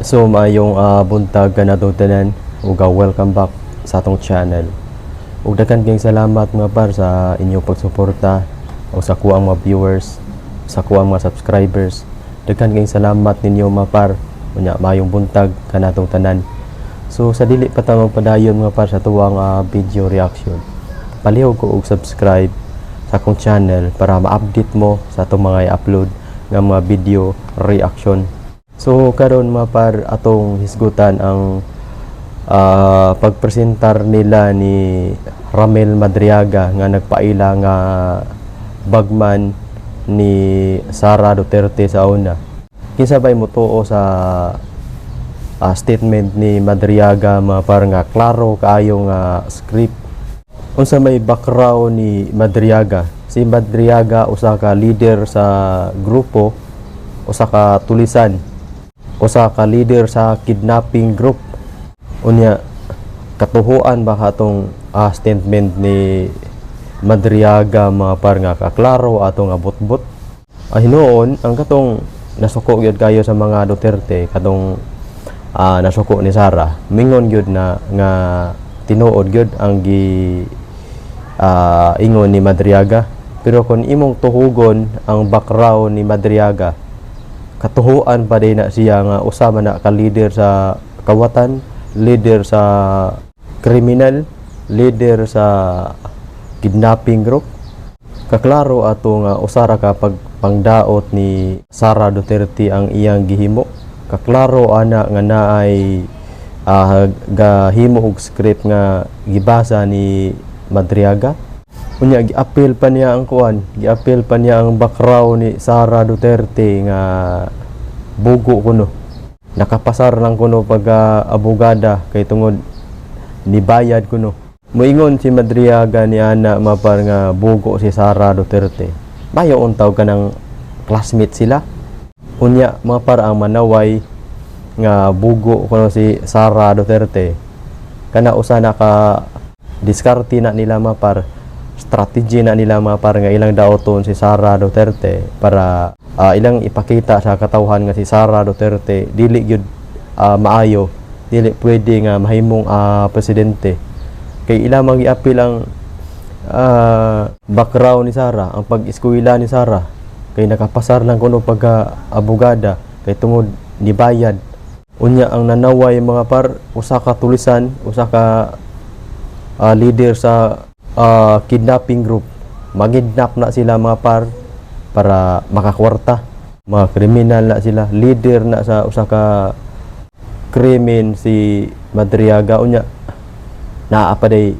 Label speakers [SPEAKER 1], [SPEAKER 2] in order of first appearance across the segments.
[SPEAKER 1] So maayong buntag kanatong tanan ug welcome back sa atong channel. Ug daghan kayong salamat, mga par, sa inyong pagsuporta o sa kuang mga viewers, sa kuang mga subscribers. Daghan kayong salamat ninyo, mga par. Unya maayong buntag kanatong tanan. So sa dili pa ta magpadayon, mga par, sa tuwang video reaction, palihog ko og subscribe sa akong channel para ma-update mo sa atong mga i-upload nga mga video reaction. So karon, mga par, atong hisgutan ang pagpresentar nila ni Ramil Madriaga nga nagpaila nga bagman ni Sara Duterte sa una. Kinsa bay motuo sa statement ni Madriaga, mga par, nga klaro kaayo nga script? Unsa may background ni Madriaga? Si Madriaga usa ka leader sa grupo, usa ka tulisan, usa ka leader sa kidnapping group. Unya katuhuan ba katong statement ni Madriaga, mga par, nga kaklaro ato nga butbut? Ay hinuon ang katong nasuko gyud kayo sa mga Duterte, katong nasuko ni Sara, mingon gyud na nga tinuod gyud ang gi ingon ni Madriaga. Pero kung imong tuhugon ang background ni Madriaga, katuhuan pa din na siya nga usa man na ka leader sa kawatan, leader sa kriminal, leader sa kidnapping group? Kaklaro ato nga usa ra ka pag pangdaot ni Sara Duterte ang iyang gihimo. Kaklaro ana nga naay gahimo og script nga gibasa ni Madriaga. Unya giapil pa niya ang kuan, giapil pa niya ang background ni Sara Duterte nga bugo kuno. Nakapasar lang kuno pagka abogada kay tungod nibayad kuno. Moingon si Madriaga ni ana, mga par, nga bugo si Sara Duterte. Mayo untaw ka ng classmate sila. Unya, mga par, ang manaway nga bugo kuno si Sara Duterte. Kana usa na ka diskarte na nila, mga par, strategy na nila, mga par, nga ilang daoton si Sara Duterte para ilang ipakita sa katawhan nga si Sara Duterte dili gyud maayo, dili pwede nga mahimong presidente, kay ilang giapil ang background ni Sara, ang pag-eskwela ni Sara, kay nakapasar lang kuno pagka abogada kay tungod nibayad. Unya ang nanaway, mga par, usa ka tulisan, usa ka leader sa kidnapping group. Magidnap na sila, mga par, para makakwarta. Mga kriminal na sila, leader na sa usa ka krimen si Madriaga. Unya naa pa day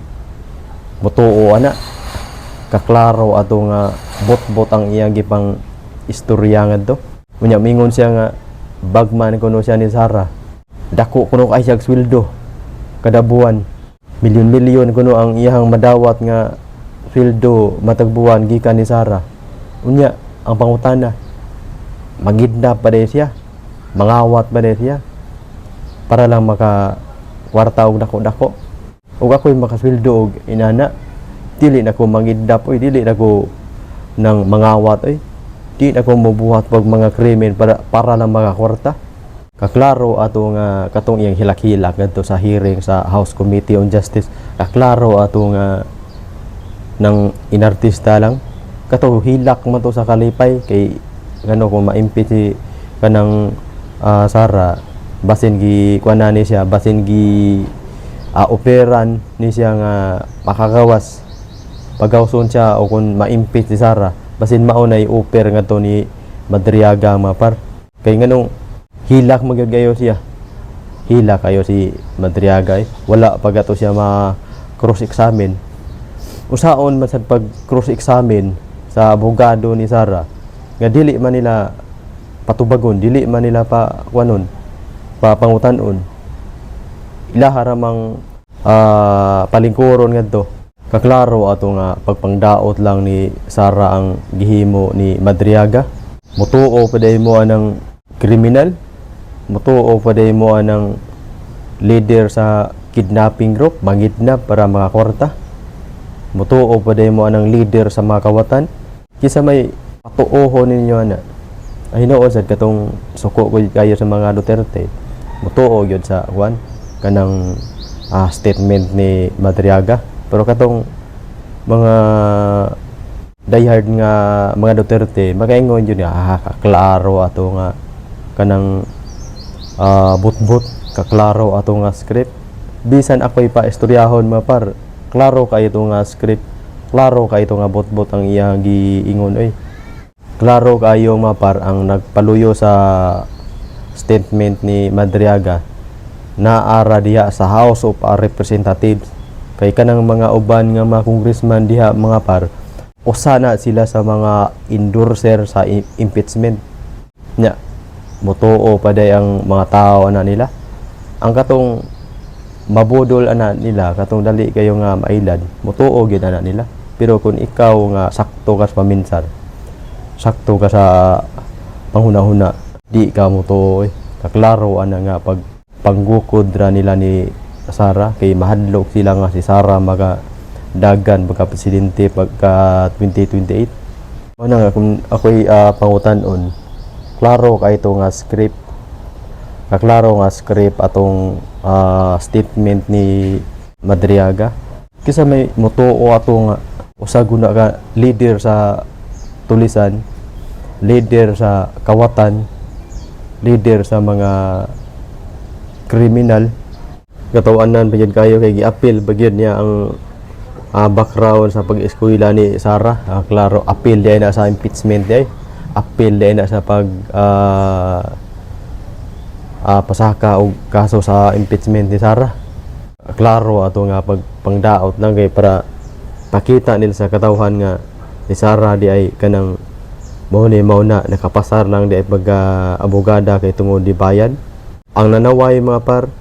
[SPEAKER 1] motuo ana? Kaklaro ato nga bot-bot ang iyang gipang istorya ngadto. Unya mingon siya nga bagman kuno siya ni Sara. Dako kuno kay siya sweldo kada buwan. Milyon-milyon kuno ang iyang madawat nga sweldo matag buwan gikan ni Sara. Unya ang pangutana, magidnap pa day siya, mangawat pa day siya para lang maka kwarta og dako-dako? Ug ako'y makasweldo og inana, dili na ko mangidnap oy, dili na ko nang mangawat oy, di na ko mobuhat pag mga krimen para lang makakwarta. Kaklaro ato nga katong iyang hilak-hilak ngadto sa hearing sa House Committee on Justice, kaklaro ato nga nang inartista lang kato. Hilak man to sa kalipay kay ngano kung ma-impeach si kanang Sara, basin gi kuan ni siya, basin gi operan ni siya nga makagawas, pagawson siya o kung ma-impeach si Sara, basin mao na i-offer nga to ni Madriaga, mga par, kay nganong hilak magyud kayo siya. Hilak kayo si Madriaga eh. Wala pa gato siya ma cross examine. Usaon man sad pag cross examine sa abogado ni Sara nga dili man nila patubagon, dili man nila pa kuanon, pa pangutanon, ilaha ramang palingkuron ngadto. Kaklaro ato nga pagpangdaot lang ni Sara ang gihimo ni Madriaga. Mutuo pa day mo anang kriminal? Mutuo pa day mo anang leader sa kidnapping group, mangidnap para makakwarta? Mutuo pa day mo anang leader sa mga kawatan? Kisa may patuoho ninyo ana? Ay hinuon sad katong suko ko kayo sa mga Duterte. Mutuo gyud sa kuan, kanang statement ni Madriaga. Pero katong mga diehard nga mga Duterte, makaingon yun nga, "Ah, kaklaro ato nga kanang butbut, kaklaro ato nga script." Bisan ako'y pa istoryahon, mga par, klaro kay ito nga script, klaro kay ito nga butbut ang iyang giingon oy. Klaro kayo, mga par, ang nagpaluyo sa statement ni Madriaga naara diha sa House of Representatives, kay kanang mga uban nga mga congressman diha, mga par, usa na sila sa mga endorser sa impeachment nya. Mutuo pa day ang mga tao ana nila. Ang katong mabudol ana nila, katong dali kayo nga mailad, mutuo gyud ana nila. Pero kung ikaw nga sakto ka sa paminsan, sakto ka sa panghuna-huna, di ka mutuo eh. Kaklaro ana nga pag panggukod ra nila ni Sara, kay mahadlok sila nga si Sara maka dagan pagka presidente pagka 2028. Mao na nga kung ako'y pangutan-on, klaro kay ito nga script, kaklaro nga script atong statement ni Madriaga. Kisa may mutuo ato nga usa guna ka leader sa tulisan, leader sa kawatan, leader sa mga kriminal? Katawanan pa gyud kayo kay gi-appeal ba gyud niya ang background sa pag-eskwela ni Sara. Klaro appeal diay na sa impeachment diay, appeal diay na sa pag pasaka og kaso sa impeachment ni Sara. Klaro ato nga pag pangdaot lang kay para pakita nila sa katawhan nga ni Sara di ay kanang mao ni mao na nakapasar lang di ay pagka abogada kay tungod di bayad. Ang nanaway, mga par,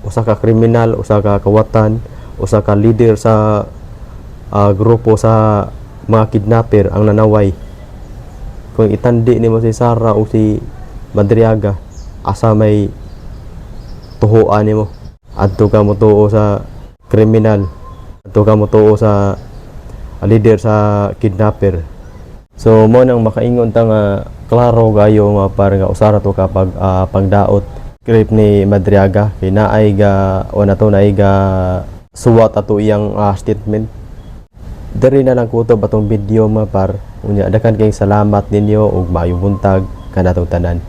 [SPEAKER 1] usa ka kriminal, usa ka kawatan, usa ka leader sa grupo sa mga kidnapper ang nanaway. Kung itandi nimo si Sara o si Madriaga, asa may tuhuan nimo? Adto ka motuo sa kriminal, adto ka motuo sa leader sa kidnapper? So mo nang makaingon ta nga klaro kayo, mga par, nga usara to kapag pangdaot script ni Madriaga, kay naay ga o na to, naay ga suwat ato iyang statement. Diri na lang kutob atong video, mga par. Unya daghan kayong salamat ninyo ug maayong buntag kanatong tanan.